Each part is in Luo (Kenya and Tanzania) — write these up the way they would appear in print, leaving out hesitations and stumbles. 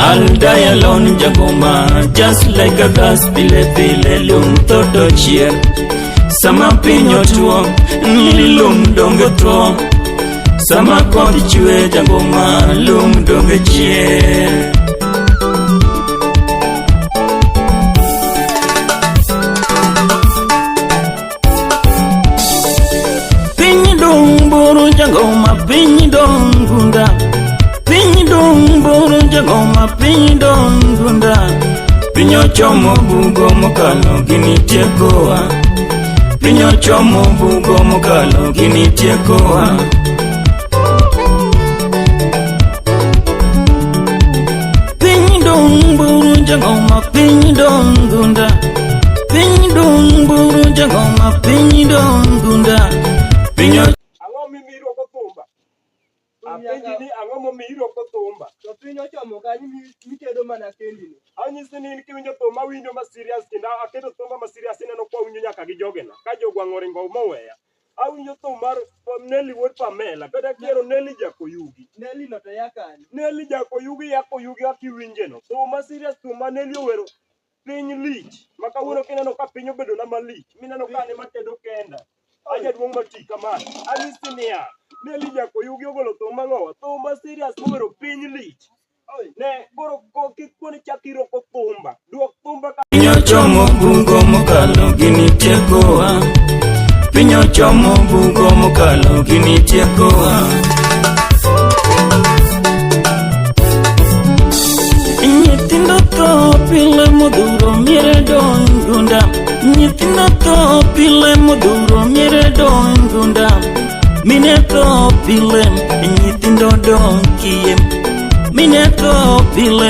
I'll die alone jagoma just like a gas pile pile lum tho to chier. Sama piny otuo ni lum donge tuo. Sama koth chwe jagoma lum donge chier. Piny dong' buru jagoma piny dong' gunda. Piny dong' buru jagoma piny dong' gunda. Piny ochomo bugo mokalo gini tiekowa. Piny ochomo bugo mokalo gini tiekowa. Piny dong' buru jagoma piny dong' gunda. Piny dong' buru jagoma piny dong' gunda. Piny Ang'o momiyo irwako thumba? Apenji ni ang'o momiyo irwako thumba? To piny ochomo kanyo mitedo mana kendi ni. Anyisi ni in kiwinjo thum awinjo ma serious kendo aketo thumba ma serious ineno kwa winjo nyaka gi jogena. Ka jogwang' oringo moweya. Awinjo thum mar Nelly wuod Pamela kata kiero Nelly Jakoyugi. Nelly no to ya kanye? Nelly Jakoyugi yakoyugi kaka iwinje no. Thum ma serious thum ma Nelly owero piny lich. Ma kawuono kineno ka piny obedo na malich mineno ka an ema tedo kenda. A jaduong' mati kama. Anyisi niya, Nelly Jakoyugi ogolo thum mang'owa. Thum ma serious mowero piny lich. Ne koro kik koni chak iroko thumba. Duok thumba ka Piny ochomo bugo mokalo gini tiekowa. Piny ochomo bugo mokalo gini tiekowa. Nyithindo tho pile modhuro miere dong' gunda. Nyithindo tho pile modhuro miere dong' gunda. Mine tho pile nyithindo dong' kiye. Mine tho pile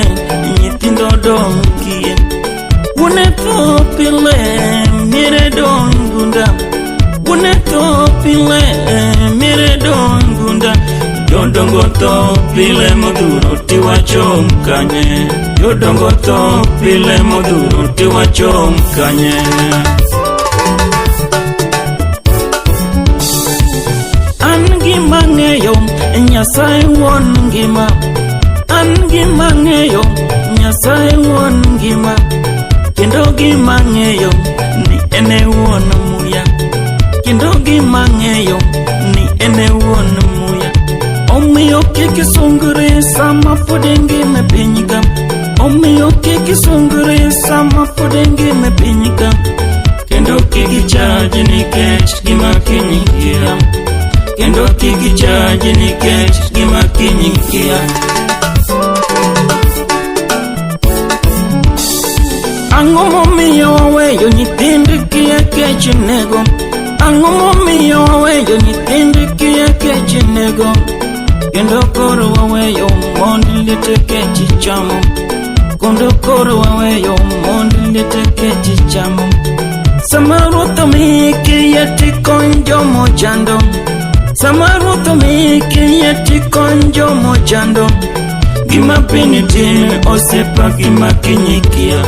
nyithindo dong' kiye. Wuone tho pile miere dong' gunda. Wuone tho pile miere dong' gunda. Jodongo tho pile modhuro tiwachom kanye. Jodongo tho pile modhuro tiwachom kanye. An gima ng'eyo Nyasaye wuon ngima. An gima ng'eyo Nyasaye wuon ngima. Kendo gima ng'eyo ni en e wuon muya. Kendo gima ng'eyo ni en e wuon muya. Omiyo kik isungri sama pod ingima e piny ka. Omiyo kik isungri sama pod ingima e piny ka. Kendo kik ichaji nikech gima kiny kia. Kendo kik ichaji nikech gima kiny kia. Ang'o momiyo waweyo nyithind kiye kech nego? Ang'o momiyo waweyo nyithind kiye kech nego? Kendo koro waweyo mond liete kech chamo. Kendo koro waweyo mond liete kech chamo. Sama ruoth omiyi kiye tikony jomochando. Sama ruoth omiyi kiye tikony jomochando. Gima piny tin osiepa gima kiny kia.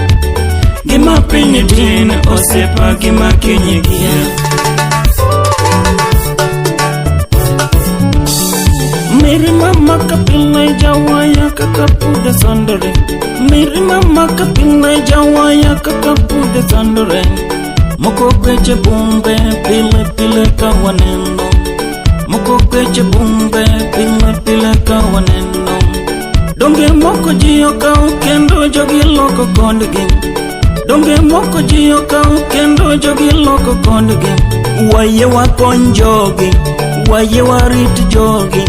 Gima piny tin osiepa gima kiny kia. Mirima maka pile jawaya kaka pudhe sandore. Mirima maka pile jawaya kaka pudhe sandore. Moko kweche bumbe pile pile ka waneno. Moko kweche bumbe pile pile ka waneno. Donge moko ji okaw kendo jogi loko kondgi. Donge moko ji okaw kendo jogi loko kondgi. Wayie wakony jogi, wayie warit jogi.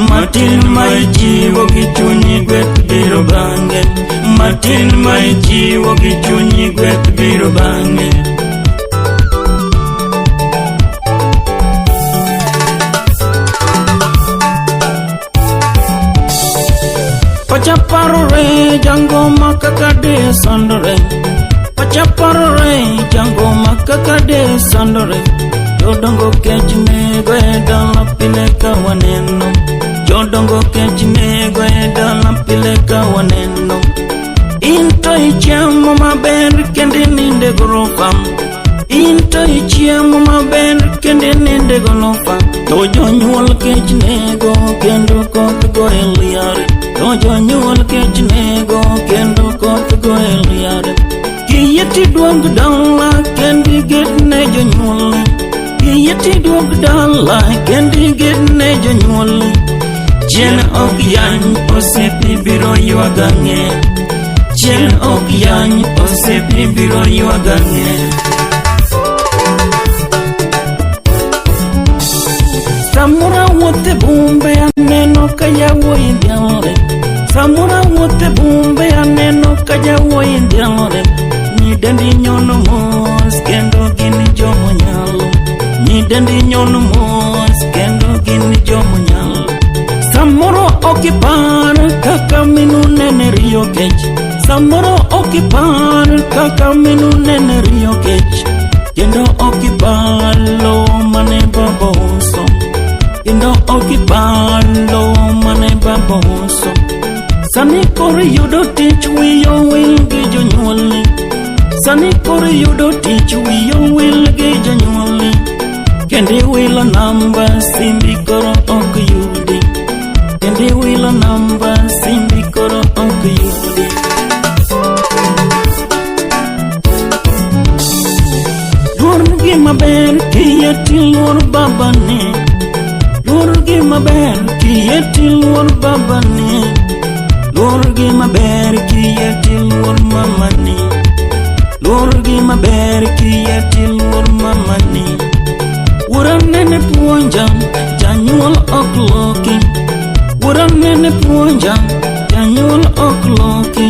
Matin ma ichiwo gi chunyi gweth biro bang'e. Matin ma ichiwo gi chunyi gweth biro bang'e. Pacha parore jangoma kaka de sandore. Pacha parore jangoma kaka de sandore. Jodongo kech nego e dala pile ka waneno. Jodongo kech nego e dala pile ka waneno. In to ichiemo maber kendo ininde gorofa. In to ichiemo maber kendo ininde gorofa. To jonyuol kech nego kendo koth goyo liare. To jonyuol kech nego Tiduog dala kendi gedne jonyuolni. Kiyie tiduog dala kendi gedne jonyuolni. Chien ok yany osiepi biro ywago ang'e. Chien ok yany osiepi biro ywago ang'e. Samoro awuotho e bombe aneno ka yawuoyi dhialore. Samoro awuotho e bombe aneno ka jawuoyi dhialore. Nyidendi nyono mos kendo gin jomonyalo. Nyidendi nyono mos kendo gin jomonyalo. Samoro ok ipar kaka minu nene riyo kech. Samoro ok ipar kaka minu nene riyo kech. Kendo ok ipar lowo mane baba uso. Kendo ok ipar lowo mane baba uso. Sani koro iyudo tich wiyi owil gi jonyuolni. Sani koro iyudo tich wiyi owil gi jonyuolni. Kendo iwilo namba simbi koro ok yudi. Kendo iwilo namba simbi koro ok yudi. Luor gima ber kiyie tiluor babani. Luor gima ber kiyie tiluor babani. Luor gima ber kiyie tiluor mamani. Luor gima ber kiyie tiluor mamani. Wuora nene puonja janyuol ok loki. Wuora nene puonja janyuol ok loki.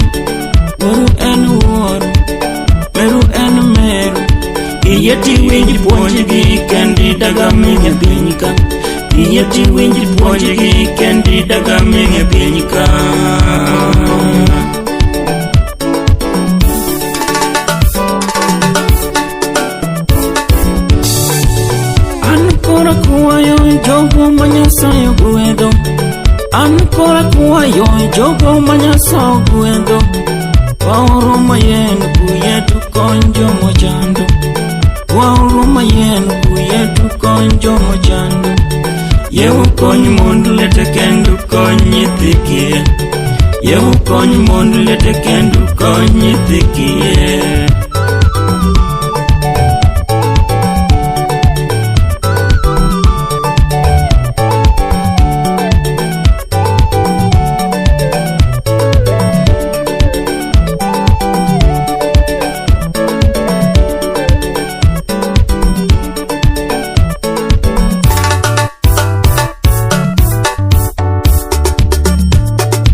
Wuoru en wuoru, meru en meru. Kiyie tiwinj puonjgi kendi daga ming'e piny ka. Kiyie tiwinj puonjgi kendi daga ming'e piny ka. An koro akwayo jogo ma Nyasaye ogwedho. An koro akwayo jogo ma Nyasaye ogwedho. Waoro mayien kuyie tukony jomochando. Waoro mayien kuyie tukony jomochando. Yie ukony mond liete kendo ukony nyithi kiye. Yie ukony mond liete kendo ukony nyithi kiye.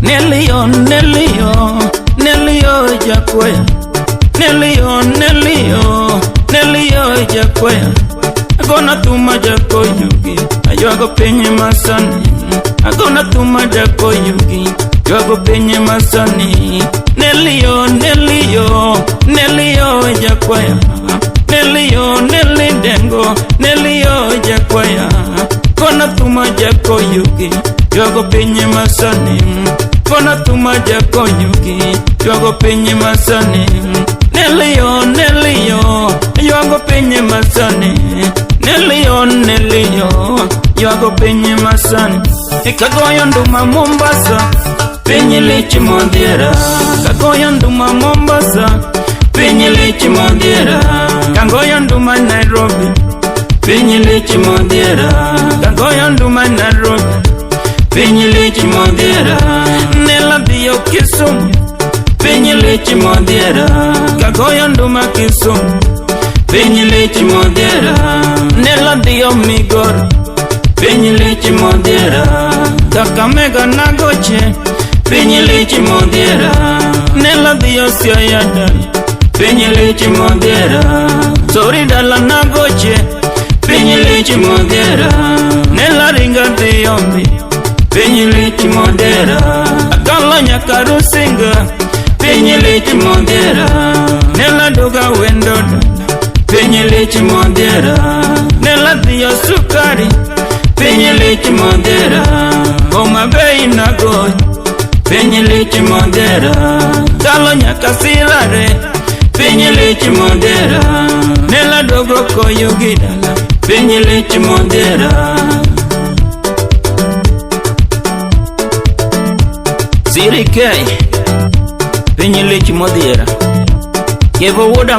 Nelio, Nelio, Nelio jakwaya. Nelio, Nelio, Nelio jakwaya. Agona thuma jakoyugi, aywago piny masani. Agona thuma jakoyugi, ywago piny masani. Nelio, Nelio, Nelio jakwaya. Nelio, Neli dengo, Nelio jakwaya. Gona thuma jakoyugi, ywago piny masani. Gona thuma jakoyugi, ywago piny masani. Nelio, Nelio, ywago piny masani. Nelio, Nelio, ywago piny masani. Kagoyo nduma Mombasa, piny lich modhiera. Kagoyo nduma Mombasa, piny lich modhiera. Kagoyo nduma Nairobi, piny lich modhiera. Kagoyo nduma Nairobi, piny lich modhiera. Nela dhiyo Kisumu, piny lich modhiera. Kagoyo nduma Kisumu, piny lich modhiera. Nela dhiyo Migori, piny lich modhiera. Kakamega nagoche, piny lich modhiera. Nela dhiyo Siaya dala, piny lich modhiera. Sori dala nagoche, piny lich modhiera. Nela ringa dhiyo piny lich modhiera. Akalo nyaka Rusinga, piny lich modhiera. Nela duga wendo dala, piny lich modhiera. Nela dhiyo sukari, piny lich modhiera. Homa Bay nagoch, piny lich modhiera. Kalo nyaka Silare, piny lich modhiera. Nela duogo koyugi dala, piny lich modhiera. Siri K, piny lich modhiera. Kevo wuoda